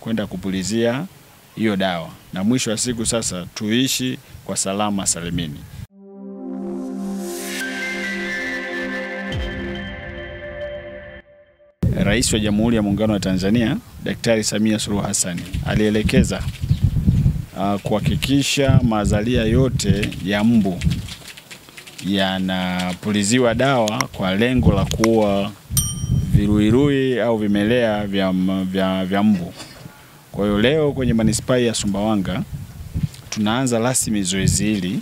kwenda kupulizia hiyo dawa, na mwisho wa siku sasa tuishi kwa salama salimini. Rais wa Jamhuri ya Muungano wa Tanzania Daktari Samia Suluhu Hassan alielekeza kuhakikisha mazalia yote ya mbu yanapuliziwa dawa kwa lengo la kuua viruirui au vimelea vya mbu. Kwa hiyo leo kwenye manispaa ya Sumbawanga tunaanza rasmi zoezi hili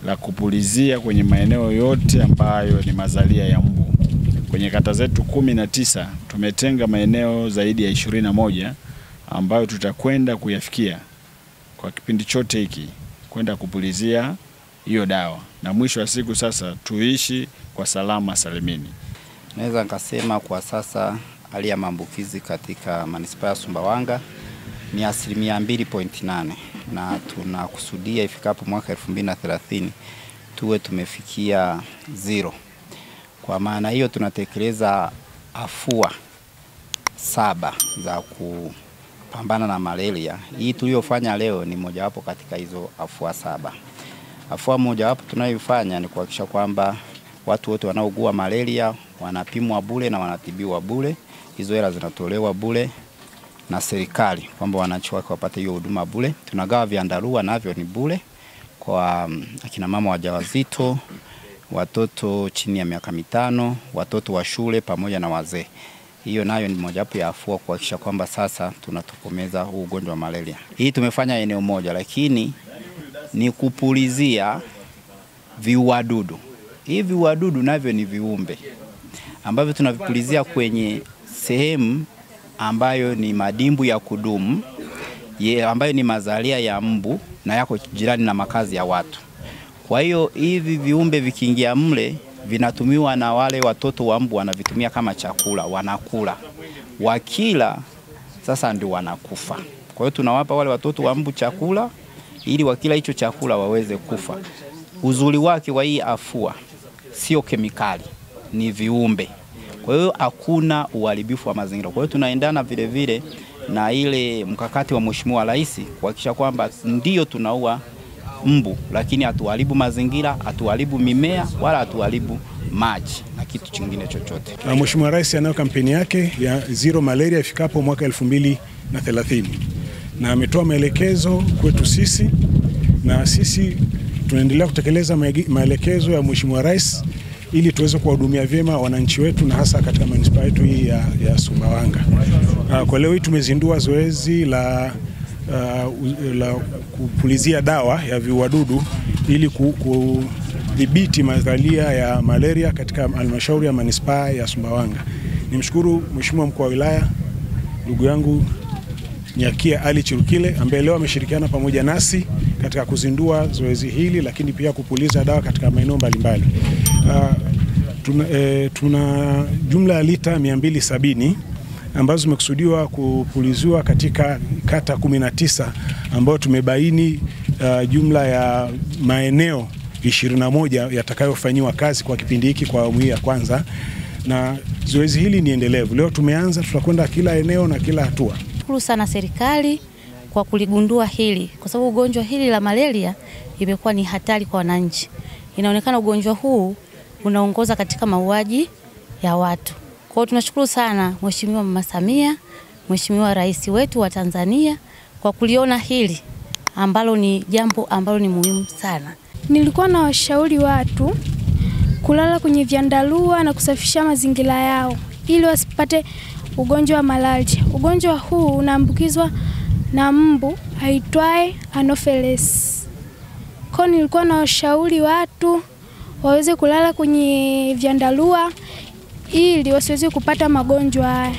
la kupulizia kwenye maeneo yote ambayo ni mazalia ya mbu. Kwenye kata zetu 19 tumetenga maeneo zaidi ya 21 ambayo tutakwenda kuyafikia kwa kipindi chote hiki kwenda kupulizia hiyo dawa, na mwisho wa siku sasa tuishi kwa salama salimini. Naweza nikasema kwa sasa hali ya maambukizi katika manispaa ya Sumbawanga ni 2.8% na tunakusudia ifikapo mwaka 2030 tuwe tumefikia 0. Kwa maana hiyo tunatekeleza afua 7 za kupambana na malaria. Hii tuliyofanya leo ni mojawapo katika hizo afua 7. Afua mojawapo tunayoifanya ni kuhakikisha kwamba watu wote wanaougua malaria wanapimwa bure na wanatibiwa bure. Hizo hela zinatolewa bure na serikali kwamba wananchi wake wapate hiyo huduma bure. Tunagawa vyandarua navyo ni bure kwa akina mama wajawazito, watoto chini ya miaka 5, watoto wa shule pamoja na wazee. Hiyo nayo ni mojawapo ya afua kuhakikisha kwamba sasa tunatokomeza huu ugonjwa wa malaria. Hii tumefanya eneo moja, lakini ni kupulizia viuadudu. Hivi wadudu navyo ni viumbe ambavyo tunavipulizia kwenye sehemu ambayo ni madimbu ya kudumu, ambayo ni mazalia ya mbu na yako jirani na makazi ya watu. Kwa hiyo hivi viumbe vikiingia mle vinatumiwa na wale watoto wa mbu, wanavitumia kama chakula, wanakula. Wakila sasa ndio wanakufa. Kwa hiyo tunawapa wale watoto wa mbu chakula ili wakila hicho chakula waweze kufa. Uzuri wake wa hii afua sio kemikali, ni viumbe. Kwa hiyo hakuna uharibifu wa mazingira. Kwa hiyo tunaendana vile vile na ile mkakati wa Mheshimiwa Rais kuhakikisha kwamba ndio tunaua mbu, lakini hatuharibu mazingira, hatuharibu mimea wala hatuharibu maji na kitu kingine chochote. Mheshimiwa Rais anayo kampeni yake ya Zero Malaria ifikapo mwaka 2030, na ametoa maelekezo kwetu sisi, na sisi tunaendelea kutekeleza maelekezo ya Mheshimiwa Rais ili tuweze kuwahudumia vyema wananchi wetu na hasa katika manispaa yetu hii ya Sumbawanga. Kwa leo hii tumezindua zoezi la kupulizia dawa ya viuadudu ili kudhibiti mazalia ya malaria katika halmashauri ya manispaa ya Sumbawanga. Nimshukuru Mheshimiwa Mkuu wa Wilaya ndugu yangu Nyakia Ali Chirukile ambaye leo ameshirikiana pamoja nasi katika kuzindua zoezi hili, lakini pia kupuliza dawa katika maeneo mbalimbali. Tuna jumla ya lita 270 ambazo zimekusudiwa kupuliziwa katika kata 19 ambayo tumebaini jumla ya maeneo 21 yatakayofanyiwa kazi kwa kipindi hiki kwa awamu ya kwanza, na zoezi hili ni endelevu. Leo tumeanza, tutakwenda kila eneo na kila hatua. Shukuru sana serikali kwa kuligundua hili, kwa sababu ugonjwa hili la malaria imekuwa ni hatari kwa wananchi. Inaonekana ugonjwa huu unaongoza katika mauaji ya watu. Kwa hiyo tunashukuru sana Mheshimiwa Mama Samia, Mheshimiwa Rais wetu wa Tanzania kwa kuliona hili ambalo ni jambo ambalo ni muhimu sana. Nilikuwa na washauri watu kulala kwenye vyandarua na kusafisha mazingira yao ili wasipate ugonjwa wa malaria. Ugonjwa huu unaambukizwa na mbu aitwaye Anopheles. Kwa nilikuwa na washauri watu waweze kulala kwenye vyandarua ili wasiweze kupata magonjwa haya.